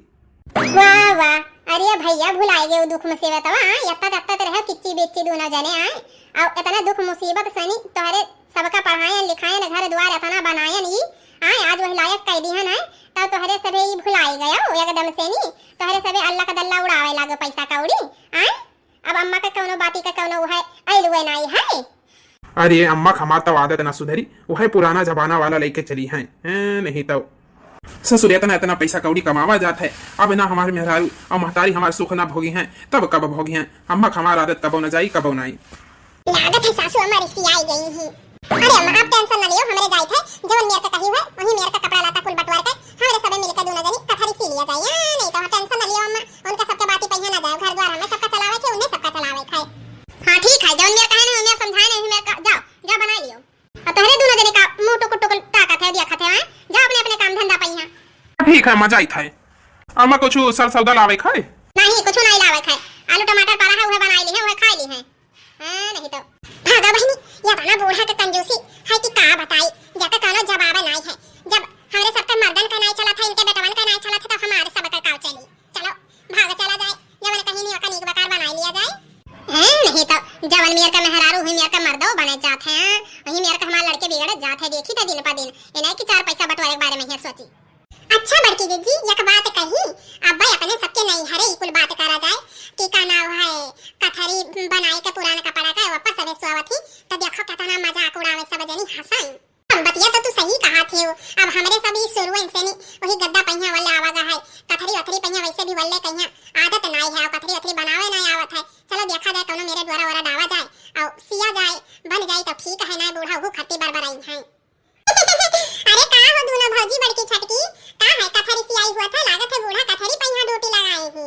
वाह वाह, अरे भैया भुलाए गए दुख मुसीबत, हाँ? यत्ता तत्ता तो रहे किच्ची बिच्ची दोनों जने आए, और इतना दुख मुसीबत सनी तोहरे सबका पढ़ायन लिखायन घर द्वार इतना बनायन ई, आए आज वही लायक कह दिहन है, तब तोहरे सबे ई भुलाई गयो एकदम से नी, तोहरे सबे अल्लाह का दल्ला उड़ावे लागो पैसा कौड़ी, आए अब अम्मा का कौनो बाती का कौनो वह ऐलुए नाई है। अरे अम्मा का हमार तब आदत ना सुधरी, वह पुराना जमाना वाला लेके चली हैं, हैं, नहीं तो ससुर इतना इतना पैसा कौड़ी कमावा जात है, अब ना हमारे मेहरारू और महतारी हमारे सुख ना भोगी हैं, तब कब भोगी हैं? अम्मा का हमार आदत तबो न जाई कबो नाई। लागत है सासू अम्मा रिसियाई गई ही। अरे अम्मा, आप तो टेंशन न लियो, हमरे जाइत है, जवन मेर के कही हुए, वही मेर के कपड़ा लत्ता कुल बटवार के, हमरे सबे मिलके दूनो जनी कथरी सी लिया जाए। आ, नहीं तो हाँ, टेंशन न लियो अम्मा, उनका सबके बाती पहिया ना जाए, घर द्वार हमें सबका चलावे के, उन्हें सबका चलावे के है। हाँ, ठीक है, जवन मेर कहे नहीं, उन्हें समझाए नहीं, मेर का, जाओ, जाओ बनाई लियो। और तोहरे दूनो जने का मुंह टुकुर टुकुर ताकत है, देखत है, हैं? जाओ अपने अपने काम धंधा पहिया। ठीक है, अम्मा जाइत है। अम्मा कुछ सर सौदा लावे खाए? नहीं, कुछ नहीं लावे खाए। आलू टमाटर पड़ा है, उहे बनाई ली है, उहे खाई ली है। हाँ, नहीं तो। भागा बहिनी, या तना बूढ़ा के कंजूसी है कि का बताई, जेकर कौनो जवाब नाई है। जब हमरे सबके मर्दन का नाई चलत है, इनके बेटवन का नाई चलत है, तो हमारे सब का काव चली? चलो, भाग चला जाए, जवन कहीं नहीं ओका नीक बकार बनाई लिया जाए। हैं, नहीं तो जवन मेर का मेहरारू हुई, मेर का मर्दो बने जात है, वही मेर का हमार लड़के बिगड़त जात है, देखी तो दिन पर दिन। इन्हें कि चार पैसा बटोरे के बारे में ही सोची। अच्छा बड़की जिज्जी, एक बात कही, अब भाई अपने सबके नैहरे ई कुल बात करा जाए कि का नाव है, कथरी बनाए के पुरान कपड़ा का वापस सबे सुआवत ही, तो देखो कितना मजाक उड़ावे सब जनी हंसाई। हम बतिया तो तू सही कहा थे हो, अब हमरे सब ई शुरू से नी वही गद्दा पहिया वाले आवा गा है, कथरी वथरी पहिया वैसे भी वल्ले कहिया आदत नाई है, कथरी वथरी बनावे नाई आवत है। चलो देखा जाए कौनो मेरे द्वारा ओरा डावा जाए और सिया जाए, बन जाए तो ठीक है, ना बूढ़ा हु खत्ती बरबराई है। अरे का हो दूनो भौजी बड़की छोटकी, का है कथरी सियाई हुआ था, लागत है बूढ़ा कथरी पहिया ड्यूटी लगाए ही।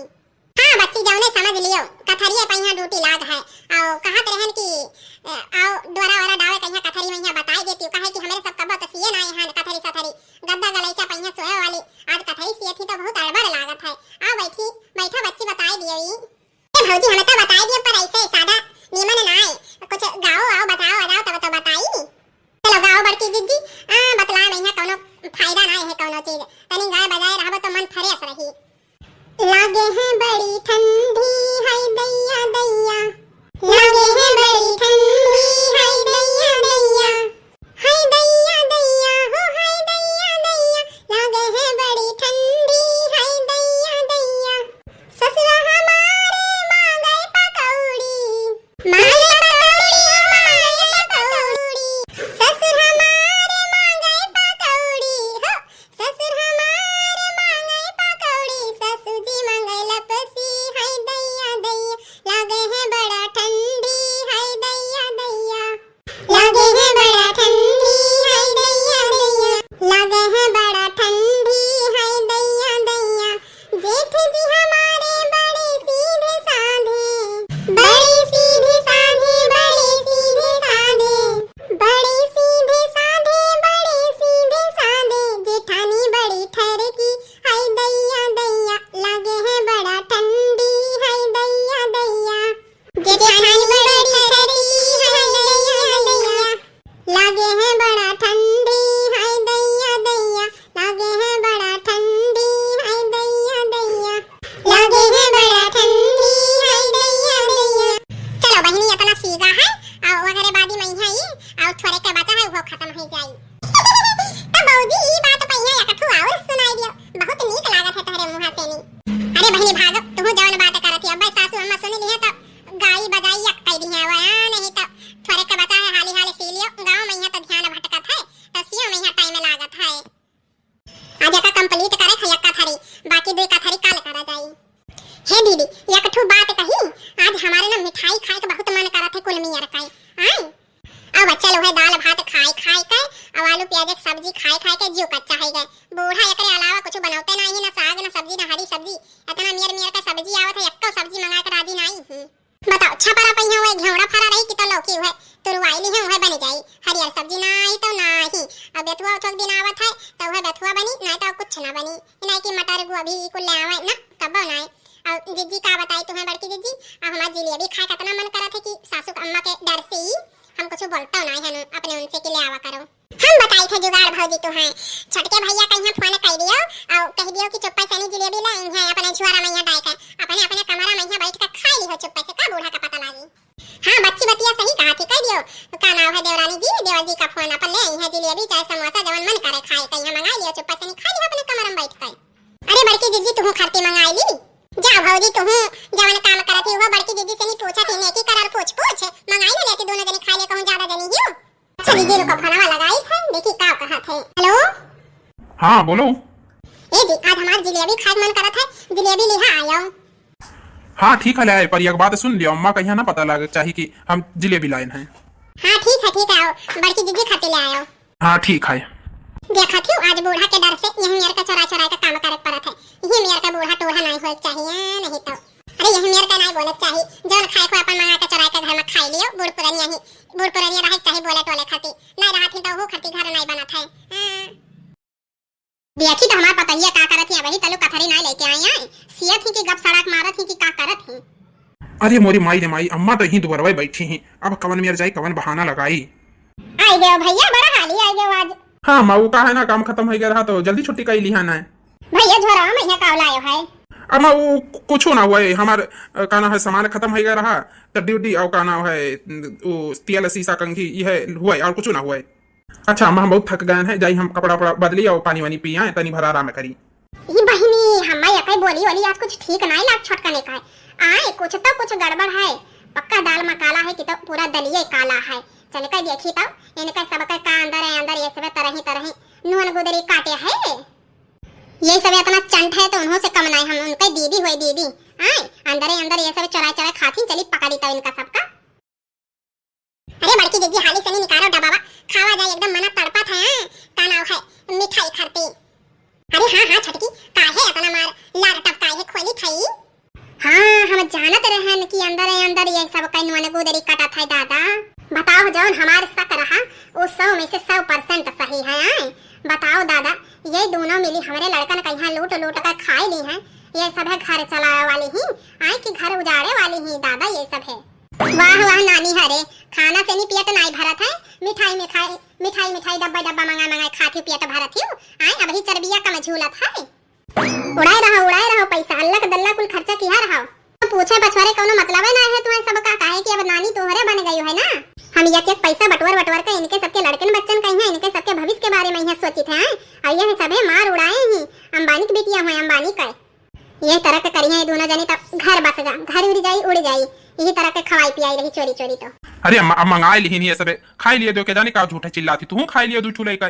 हाँ बच्ची, जौने समझ लियो, कथरिये पहिया ड्यूटी लाग है। आओ कहत रहन कि, अ, आओ डोरा ओरा डावे कहिया कथरी महिया बताई देती, काहे कि हमरे सब कबो तो सिए ना आए हैं कथरी सथरी, गद्दा गलैचा पहिया सोए वाली, आज कथरी सिए थी तो बहुत अड़बड़ लागत है। आओ बैठी, बैठो बच्ची, बताई दियो ई। ए भौजी, हमें तो बताई दियो, पर ऐसे सादा नीमन ना आए, कुछ गाओ, आओ, बजाओ, बजाओ, तब तो बताई। चलो गाओ बड़की जिज्जी, आ, बतला में यहाँ कौनो फायदा ना है कौनो चीज, तनी गाए बजाए रहबो तो मन फ्रेश रही। लागे है बड़ी ठंडी, हाय दैया दैया, लागे है बड़ी ठंडी, हाय दैया दैया। हाय दैया दैया हो, हाय दैया दैया, लागे है बड़ी ठंडी, हाय दैया दैया। ससुरा हमारे मांगे पकौड़ी, मांगे पकौड़ी, मांगे पकौड़ी। ससुर हमारे मांगे पकौड़ी हो, ससुर हमारे मांगे पकौड़ी, ससुर जी मांगे लपसी, हाय दैया दैया, लागे है बड़ा ठंडी, हाय दैया दैया। लागे है बड़ा ठंडी, हाय दैया दैया। लागे है बड़ा ठंडी, हाय दैया दैया। जेठ जी हमारे बड़े सीधे साधे, बड़े सीधे साधे, बड़े सीधे साधे, बड़े सीधे साधे, बड़े सीधे साधे। जेठानी बड़ी ठरकी, हाय दैया दैया। लागे है बड़ा ठंडी, हाय दैया दैया। जेठानी बड़ी ठरकी, हाय दैया दैया। लागे है बड़ा ठंडी, हाय दैया दैया। लागे है बड़ा ठंडी, हाय दैया दैया। लागे है बड़ा ठंडी, हाय दैया दैया। चलो बहिनी, इतना सीगा है, और ओकरे बाद ही मैं ही, और थोड़े के बचा है, वो खत्म हो जाई। तो भौजी, ई बात पहिया एक ठो और सुनाई दियो, बहुत नीक लागत है तोहरे मुँह से नी। अरे बहिनी भागो, तुहू जवन बात करत ही, अब सासू अम्मा सुन ली है तो गाई बजाई एक कह दी है, वो आ नहीं तो थोड़े के बचा है, हाली हाली सी लियो, गाँव में यहाँ तो ध्यान भटकत है, तो सियो में यहाँ टाइम लागत है। आज एका complete करे खाई एक कथरी, बाकी दो कथरी काल करा जाई। हे दीदी, एक ठो बात कही, आज हमारे ना मिठाई खाए के बहुत मन करत है, कुल मियर का। आए? अब बच्चा लोग है दाल भात खाए खाए के, अब आलू प्याज के सब्जी खाए खाए के जियो कच्चा है गए। बूढ़ा एकरे अलावा कुछ बनौते नहीं, ना साग, ना सब्जी, ना हरी सब्जी। इतना मियर मियर का सब्जी आवत है, एक्को सब्जी मंगा के राजी नहीं है। बताओ, छपरा पइहाँ हुए घेवड़ा फरा रही कि तो लौकी हुए तुरवाई ली है, हुए बन जाई। हरियर सब्जी ना आई तो ना ही। अब बेथुआ उथुआ के दिन आवत है, तो हुए बेथुआ बनी, ना तो कुछ ना बनी। ना कि मटर गोभी कुल ले आवे ना, कबो ना। और जिज्जी का बताई तुम्हें बड़की जिज्जी, अब हमार जिलेबी खाए का इतना मन करत है कि सासू के अम्मा के डर से ही हम कुछ बोलता ना है अपने उनसे कि ले आवा करो। हम बताई थे जुगाड़ भौजी तुहें। छोटके भैया कहीं फोन कह दियो और कह दियो कि चुप्पे से नहीं जिलेबी ले आई है अपने छुआरा में यहाँ डाल के, अपने अपने कमरा में यहाँ बैठ के खा ली हो चुप्पे से, का बूढ़ा का पता लागी। हाँ बच्ची बतिया सही कहा थी, कह दियो का नाम है देवरानी जी, देवर जी का फोन अपन ले आई है जिलेबी चाहे समोसा जवन मन करे खाए, कहीं मंगा लियो चुप्पे से नहीं खा लियो अपने कमरा में बैठ के। अरे बड़की जिज्जी तुहू खरती मंगाई ली। जा भौजी तुहू जवन काम करत ही वो बड़की जिज्जी से नहीं पूछत ही नेकी करल पूछ पूछ मंगाई ना लेती दोनों जनी खाए ले कहूँ ज्यादा जनी हियो। अच्छा दीदी, रुको, फोनवा लगाई है, देखी का कहत है। हेलो। हाँ, बोलो। ए जी, आज हमार जिलेबी खाए मन करत है, जिलेबी लिहा आयो। हाँ, ठीक है, ले आए, पर एक बात सुन लियो, अम्मा कहिया ना पता लागे चाही कि हम जिलेबी लाइन है। हाँ, ठीक है, ठीक है, आओ, बड़की दीदी खातिर ले आयो। हाँ, ठीक है। देखत हिउ, आज बूढ़ा के डर से यही मेर का चोराइ चोराइ का काम करे के परत है। यही मेर का बूढ़ा टूढ़ा नाहीं होए के चाहिए, नहीं तो। अरे, यही मेर का नाहीं बोले के चाही, जौन खाए को अपन मंगा के चोराइ के घर में खाइ लियो। बूढ़ पुरनिया ही, बूढ़ पुरनिया रहे के चाही बोले टोले खातिर, नाहीं रहत ही तो वो खातिर घर नाहीं बनत है। हाँ। देखी तो हमार पतोहिया का करत ही, अबही तलु कथरी नाहीं लेके आई है, सियत ही कि गप सड़क मारत ही कि का करत ही। अरे मोरी माई रे माई, अम्मा तो यहीं दुअरवे बैठी ही, अब कवन मेर जाई, कवन बहाना लगाई। आइ गयो भइया, बड़ा हाली आइ गयो आज। हाँ अम्मा, वो का है ना, काम खतम होइ गया रहा तो जल्दी छुट्टी कइ लिहा ना। भइया झोरा में यहाँ का लायो है? अम्मा वो कु-, कुछू ना हुआ है, हमार, अ, का नाम है, सामान खतम होइ गया रहा, चड्डी उड्डी और का नाम है, वो तेल शीशा कंघी, यह हुआ है और कुछू ना हुआ है। अच्छा अम्मा, हम बहुत थक गए हैं, जाई हम कपड़ा उपड़ा बदली और पानी वानी पी आए, तनी भर आराम करी। ई बहिनी, हम्मा यकै बोली वोली आज कुछ ठीक नाहीं लाग छोटकने का है। आए, कुछ तो कुछ गड़बड़ है। पक्का दाल में काला है कि तो पूरा दलिये काला है। चल के देखी तो, इनके सबके का अंदर है, अंदर ये सबे तरही तरही नून गुदरी काटे है। ये सबे इतना चंट है तो उन्हों से कम नाहीं, हम उनके दीदी होए दीदी। आए, अंदर है अंदर ये सबे चोराइ चोराइ खाथिन, चली पकड़ी तो इनका सबका। अरे बड़की जीजी, हाली से नहीं निकालो डब्बावा, खावा जाए, एकदम मना तड़पत है। हाँ, का नाव है, मिठाई खरती। अरे हाँ हाँ छोटकी, काहे इतना मार लार टपकाए है, खोली खाई। हाँ, हम जानत रहन कि अंदर है अंदर ये सब कई नून गुदरी कटत है दादा। बताओ, जौन हमार शक रहा, वो सौ में से सौ percent सही है। आए बताओ दादा, ये दोनों मिली हमरे लड़कन का यहाँ लूट लूट कर खाए ली हैं। ये सब है घर चलावे वाली ही, आए कि घर उजाड़े वाली ही दादा, ये सब है। वाह वाह नानी, हरे खाना से नी पेट नाई भरत है, मिठाई मिठाई, मिठाई मिठाई, डब्बा डब्बा मंगाए मंगाए खात ही पेट भरत ही। आए अबही चरबिया कम झूलत है। उड़ाए रहो, उड़ाए रहो पैसा, अल्लक दल्ला कुल खर्चा किहा रहो। तो पूछे पछवारे कौनो मतलबे ना है तुम्हें सबका, काहे कि अब नानी तोहरे बन गई है ना। हम एक एक पैसा बटवर बटवर के इनके सबके लड़कन बच्चन कहीं है, इनके सबके भविष्य के बारे में यहाँ सोचित है। और यह सभे मार उड़ाए ही, अंबानी के बिटिया हुए, अंबानी का। ये तरह के करिहे दोनों जने, तब घर बस गा, घर उड़ जाई, उड़ जाई। यही तरह के खवाई पियाई रही चोरी चोरी तो। अरे अम्मा, अब मंगाए लिहिन ही ये सबे, खाई लिए दो के जाने का झूठे चिल्लाती, तू खाई लिए दू ठू लइका।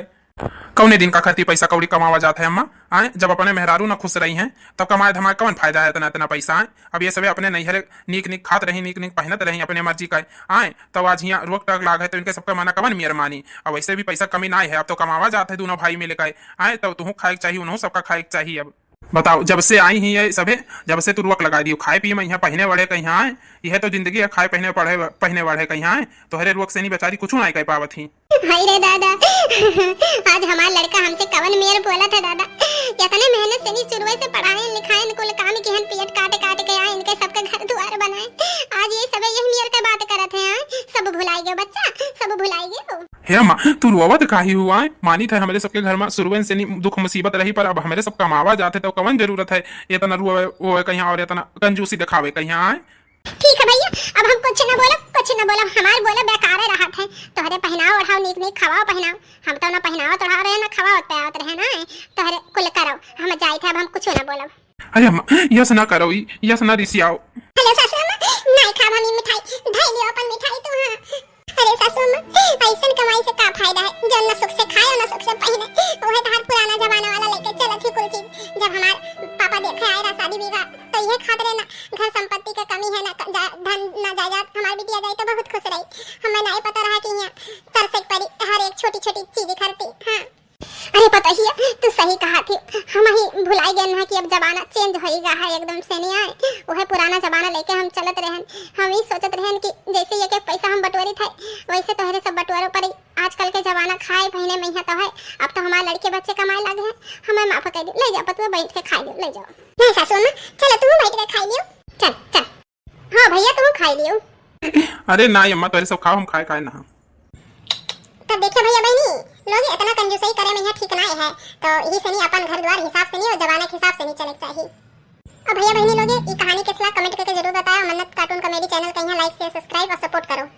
कौने दिन का खरती पैसा कौड़ी कमावा जात है अम्मा? आए, जब अपने मेहरारू ना खुश रही हैं, तब कमाए धमाए कौन फायदा है इतना इतना पैसा? आए, अब ये सबे अपने नैहरे नीक नीक खात रही, नीक नीक पहनत रही अपने मर्जी का। आए, तब आज हियाँ रोक टोक लाग है तो इनके सबका माना कवन मेर मानी? अब वैसे भी पैसा कमी ना है, अब तो कमावा जात है दोनों भाई मिल के। आए, तब तुहूँ खाए के चाहिए, उन्हों सबका खाए के चाहिए। अब बताओ, जब से आई ही ये सभे, जब से तू रोक लगा दियो खाए पिए में, यहाँ पहने वढ़े कहीं आए, यह तो जिंदगी है खाए पहने पढ़े, पहने वढ़े कहीं आए, तोहरे रोक से नहीं बेचारी कुछ ना कर पावत ही। हाय रे दादा, आज हमार लड़का हमसे कवन मेर बोलत है दादा। इतने मेहनत से नहीं शुरुए से पढ़ाए लिखाए, कुल काम किहन पेट काट काट के आए, इनके सबके घर दुआर बनाए। आज ये सबे यही मेर के बात करत है, आए सब भुलाई गए बच्चा, सब भुलाई गए। हे अम्मा, तू रोवत काहे हुआ है? मानित है हमरे सबके घर में शुरुए से नहीं दुख मुसीबत रही, पर अब हमरे सब कमावा जात है तो कवन जरूरत है इतना रोवे, रोवे कहीं और इतना कंजूसी दिखावे कहीं आए। ठीक है भइया, अब हम कुछ न बोलब, कुछ न बोलब, हमार बोले बेकारे रहत है। तोहरे पहनाव ओढ़ाव नीक नीक, खवाव पहनाव, हम तो ना पहनावत ओढ़ाव रहे, ना खवावत पियावत रहे ना, तोहरे कुल करब, हम जाइत है, अब हम कुछ न बोलब। अरे अम्मा, यस ना करो ई, यस ना रिसियाओ। हेलो सासू अम्मा, नाई खाब हम ई मिठाई, धई लियो अपन मिठाई तू, हाँ। अरे सासू अम्मा, ऐसन कमाई से का फायदा है, जौन ना सुख से खाए और ना सुख से पहने, वह तो हर पुराना जमाना वाला लेके चलत ही कुल चीज। जब हमार पापा देखे आए रहा शादी ब्याह, तो ये खात रहे ना, घर संपत्ति के कमी है ना, क-, जा-, धन ना जायदाद, हमार बिटिया जाए तो बहुत खुश रही। हमें नाई पता रहा कि यहाँ तरसे के परी हर एक छोटी छोटी चीज खरती। हाँ। अरे पतोहिया, तू सही कहा थी, हम ही भुलाई गए ना कि अब जमाना change होई गा है एकदम से नहीं आए, वह पुराना जमाना लेके हम चलत रहन। हम ही सोचत रहन कि जैसे एक एक पैसा हम बटोरी थे, वैसे तोहरे सब बटोरो परी। आजकल के जमाना खाए पहने में यहाँ तो है, अब तो हमारे लड़के बच्चे कमाए लगे हैं, हमें माफ कर दो, ले जाओ पतुआ बैठ के खाए दो, ले जाओ। नहीं सासू अम्मा, चलो तुम बैठ के खाई लियो, चल चल। हाँ भइया, तू खाई लियो। अरे ना अम्मा, तोहरे सब खाओ, हम खाए खाए ना। तो देखियो भइया बहनी लोग, इतना कंजूसई करे में यहाँ ठीक ना है, तो यही से नहीं अपन घर द्वार हिसाब से नहीं और जमाने के हिसाब से नहीं चले के चाहिए। और भइया बहनी लोग, ये कहानी कैसा लगा comment करके जरूर बताओ। मन्नत cartoon comedy channel का यहाँ like, share, subscribe और support करो।